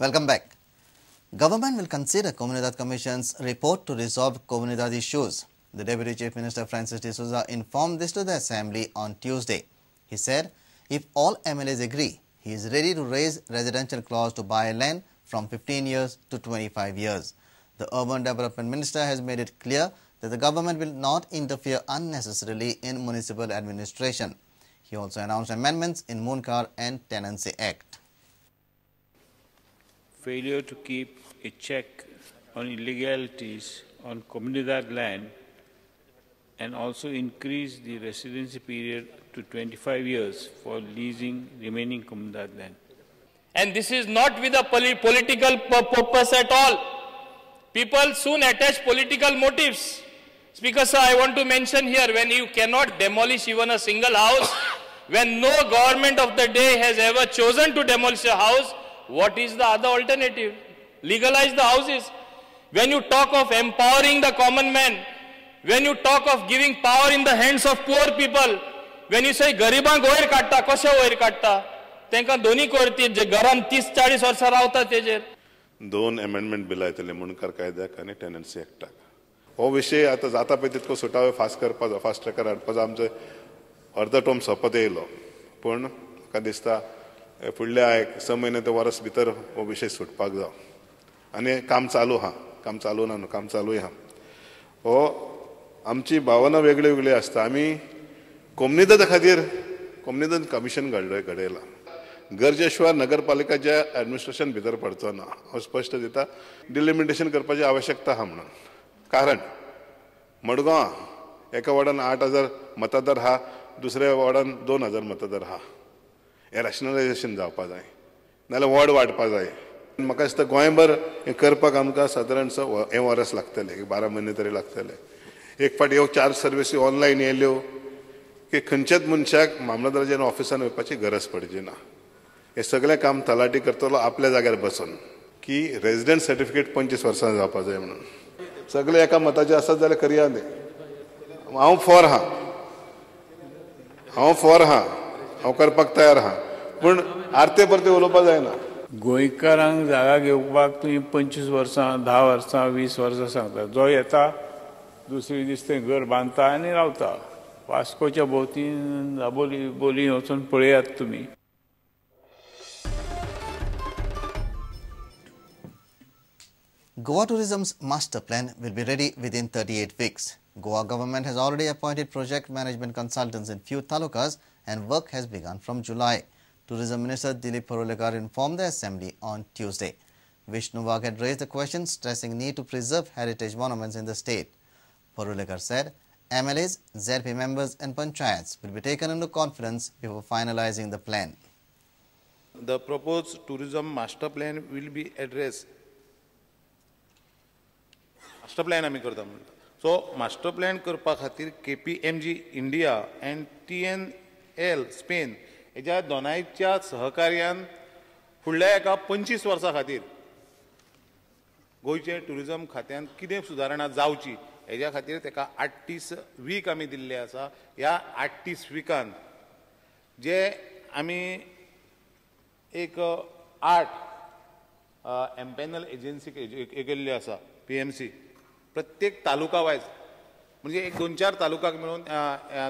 Welcome back. Government will consider Comunidade Commission's report to resolve Comunidade issues. The Deputy Chief Minister Francis D'Souza informed this to the Assembly on Tuesday. He said if all MLAs agree, he is ready to raise residential clause to buy land from 15 years to 25 years. The Urban Development Minister has made it clear that the government will not interfere unnecessarily in municipal administration. He also announced amendments in Mundkar and Tenancy Act. Failure to keep a check on illegalities on Comunidade land and also increase the residency period to 25 years for leasing remaining Comunidade land. And this is not with a political purpose at all. People soon attach political motives. Speaker sir, I want to mention here, when you cannot demolish even a single house, when no government of the day has ever chosen to demolish a house, what is the other alternative? Legalize the houses. When you talk of empowering the common man, when you talk of giving power in the hands of poor people, when you say गरिबांक वयर काडटा, कशें वयर काडटा? तांकां दोनी कोरती जे घरान 30-40 वर्सां रावता तेजेर. दोन अमेंडमेंट बिलां येतले मुंडकार कायद्याक आनी टेनन्सी एक्टाक. हो विशय आतां जाता पळय तितको सुटावे फास्ट करपाचो, फास्ट ट्रॅकार हाडपाचो. आमचो अर्दो टर्म सोंपत येयलो, पूण म्हाका दिसता फुडल्या एक 6 म्हयने ते वर्स भितर हो विशय सुटपाक जाव. आनी काम चालू आहा, काम चालू ना न्हू, काम चालूय आहा. हो आमची भावना वेगळी वेगळी आसता. आमी कोमुनिदादा खातीर कोमुनिदाद कमिशन घडयलां. गरजे शिवाय नगरपालिकाच्या एडमिनिस्ट्रेशन भितर पडचो ना, हांव स्पश्ट दिता. डिलिमिटेशन करपाची आवश्यकता आहा म्हणून. कारण मडगांव एका वॉर्डान 8,000 मतदार आहा, दुसऱ्या वॉर्डान 2,000 मतदार आहा. हें रॅशनलायजेशन जावपा जाय, नाजाल्यार वॉर्ड वाडपा जाय. म्हाका दिसता गोंयभर हें करपाक आमकां सादारणसो हें वर्स लागतलें, 12 म्हयने तरी लागतले. एक फावट ह्यो 4 सर्विसी ऑनलायन येयल्यो की खंयच्याच मनशाक मामलेदाराच्या ऑफिसान वचपाची गरज पडची ना. हें सगळें काम तलाठी करतलो आपल्या जाग्यार बसून. की रेजिडंट सर्टिफिकेट 25 वर्सां जावपा जाय म्हणून. सगळे एका मताचे आसत जाल्यार करया न्ही. हांव फॉर आहा, हांव फॉर आहा, हांव करपाक तयार आहा, पूण आरते परते उलोवपाक जायना. गोंयकारांक जागा घेवपाक तुमी 25 वर्सां, 10 वर्सां, 20 वर्सां सांगता. जो येता दुसरे दीस थंय घर बांदता आनी रावता. वास्कोच्या भोंवती दाबोली बोली वचून पळयात तुमी. Goa Tourism's master plan will be ready within 38 weeks. Goa government has already appointed project management consultants in few talukas and work has begun from July. Tourism Minister Dilip Parulekar informed the Assembly on Tuesday. Vishnu Wagh had raised the question stressing need to preserve heritage monuments in the state. Parulekar said MLAs, ZP members and panchayats will be taken into confidence before finalizing the plan. The proposed tourism master plan will be addressed. Master plan आमी करता म्हणटा. So master plan करपा खातीर KPMG India and TNL Spain हेज्या दोनांयच्या सहकार्यान फुडल्या एका 25 वर्सां खातीर गोंयचे ट्युरिजम खात्यान कितें सुदारणा जावची हेज्या खातीर तेका 38 वीक आमी दिल्ले आसा. ह्या 38 विकान जे आमी एक 8 एम्पॅनल एजन्सी केल्ली आसा, PMC, प्रत्येक तालुका वायज, म्हणजे एक 2-4 तालुकाक मेळून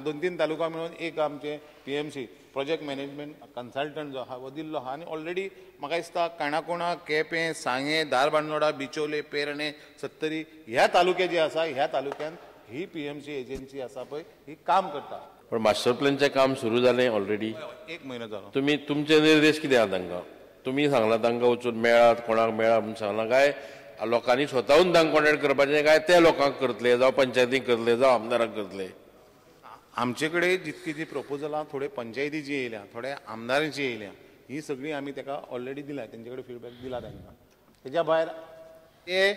2-3 तालुका मेळून एक आमचे PMC project management consultant जो आहा हो दिल्लो आहा. आनी ऑलरेडी म्हाका दिसता काणाकोणा, केपें, सांगें, धारबांदोडा, बिचोले, पेरणे, सत्तरी ह्या तालुके जे आसा ह्या तालुक्यान ही PMC agency आसा पळय ही काम करता. पण मास्टर प्लॅनचें काम सुरू जालें ऑलरेडी, एक म्हयनो जालो. तुमी तुमचे निर्देश कितें आहा तांकां? तुमी सांगलां तांकां वचून मेळात, कोणाक मेळा म्हूण सांगलां काय लोकांनी स्वताहून तांकां कॉन्टेक्ट करपाचें काय ते लोकांक करतले, जावं पंचायतींक करतले, जावं आमदारांक करतले? आमचे कडेन जितकी जी प्रपोजलां थोडे पंचायतीची येयल्या, थोडे आमदारांची येयल्या, ही सगळी आमी ताका ऑलरेडी दिल्या, तेंचे कडेन फिडबॅक दिला तांकां. तेज्या भायर ते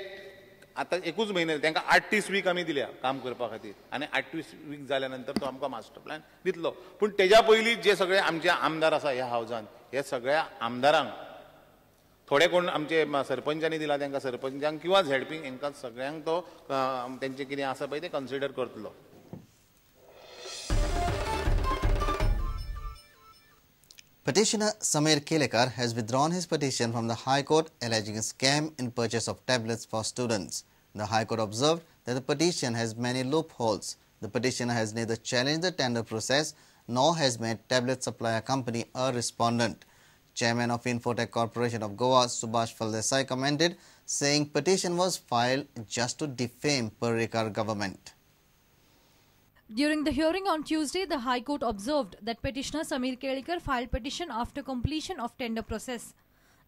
आतां एकूच म्हयने तांकां 38 वीक आमी दिल्या काम करपा खातीर आनी 38 वीक जाल्या नंतर तो आमकां मास्टर प्लॅन दितलो. पूण तेज्या पयलीं जे सगळे आमचे आमदार आसा ह्या हावजान, हे सगळ्या आमदारांक थोडे कोण आमचे सरपंचांनी दिला तांकां सरपंचांक किंवा झेडपींक हेंकां सगळ्यांक तो तेंचें कितें आसा पळय तें कन्सिडर करतलो. Petitioner Samir Kelekar has withdrawn his petition from the High Court alleging a scam in purchase of tablets for students. The High Court observed that the petition has many loopholes. The petitioner has neither challenged the tender process nor has made tablet supplier company a respondent. Chairman of Infotech Corporation of Goa, Subhash Phaldesai, commented, saying petition was filed just to defame Parrikar government. During the hearing on Tuesday, the High Court observed that petitioner Samir Kelekar filed petition after completion of tender process.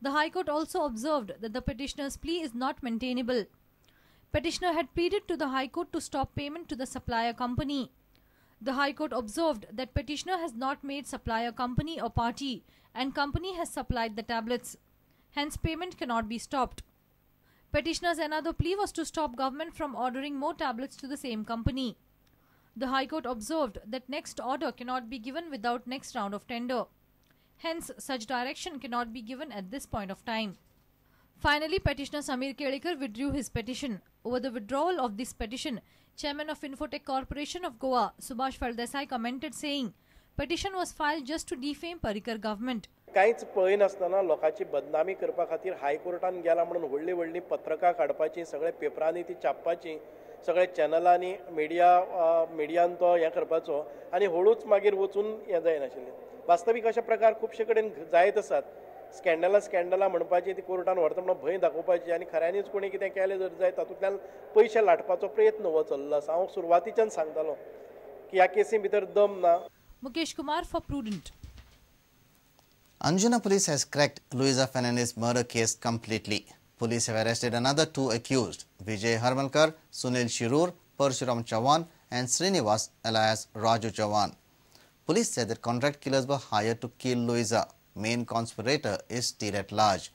The High Court also observed that the petitioner's plea is not maintainable. Petitioner had pleaded to the High Court to stop payment to the supplier company. The High Court observed that petitioner has not made supplier company a party and company has supplied the tablets. Hence, payment cannot be stopped. Petitioner's another plea was to stop government from ordering more tablets to the same company. The High Court observed that next order cannot be given without next round of tender. Hence, such direction cannot be given at this point of time. Finally, petitioner Samir Kelekar withdrew his petition. Over the withdrawal of this petition, Chairman of Infotech Corporation of Goa, Subhash Phaldesai, commented saying, petition was filed just to defame Parrikar government. कांयच पळयनासतना लोकांची बदनामी करपा खातीर हायकोर्टान गेला म्हणून व्हडली व्हडली पत्रकां काडपाची, सगळे पेपरांनी ती छापपाची, सगळे चॅनलांनी मिडियान तो हें करपाचो आनी हळूच मागीर वचून हें जायनाशिल्लें. वास्तवीक अशे प्रकार खुबशे कडेन जायत आसात. स्कॅन्डलां स्कॅन्डलां म्हणपाची, ती कोर्टान व्हरता म्हणून भंय दाखोवपाची आनी खऱ्यांनीच कोणी कितें केलें जर जायत तातूंतल्यान पयशे लाटपाचो प्रयत्न हो चल्लो आसा. हांव सुरवातीच्यान सांगतालो की ह्या केसी भितर दम ना. Mukesh Kumar for Prudent. Anjuna police has cracked Luisa Fernandez murder case completely. Police have arrested another two accused, Vijay Harmalkar, Sunil Shirur, Parshuram Chavan and Srinivas alias Raju Chavan. Police said that contract killers were hired to kill Luisa. Main conspirator is still at large.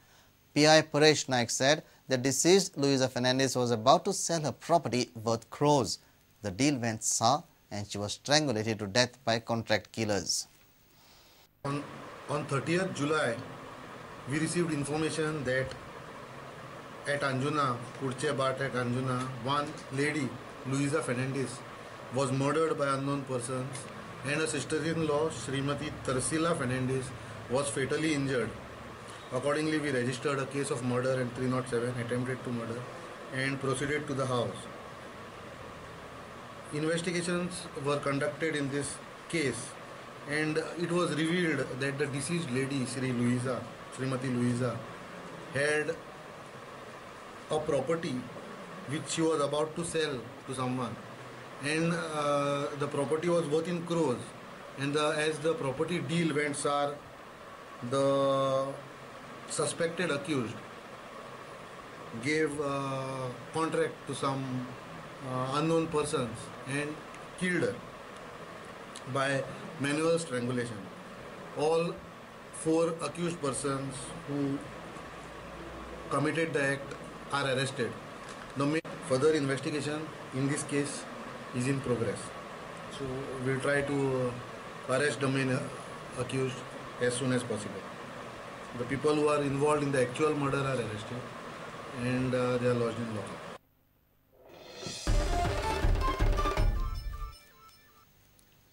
PI Paresh Naik said that deceased Luisa Fernandez was about to sell her property worth crores. The deal went sour and she was strangulated to death by contract killers. On 30th July, we received information that at Anjuna, Kudche Bhat at Anjuna, one lady, Luisa Fernandez, was murdered by unknown persons and her sister-in-law, Srimati Tarsila Fernandez, was fatally injured. Accordingly, we registered a case of murder and 307, attempted to murder, and proceeded to the house. Investigations were conducted in this case and it was revealed that the deceased lady, Srimati Luisa, had a property which she was about to sell to someone, and the property was worth in crores, and as the property deal went sour, the suspected accused gave contract to some unknown persons and killed her by manual strangulation. All four accused persons who committed the act are arrested. The further investigation in this case is in progress. So we'll try to arrest the main accused as soon as possible. The people who are involved in the actual murder are arrested and they are lodged in lockup.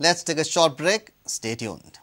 Let's take a short break. Stay tuned.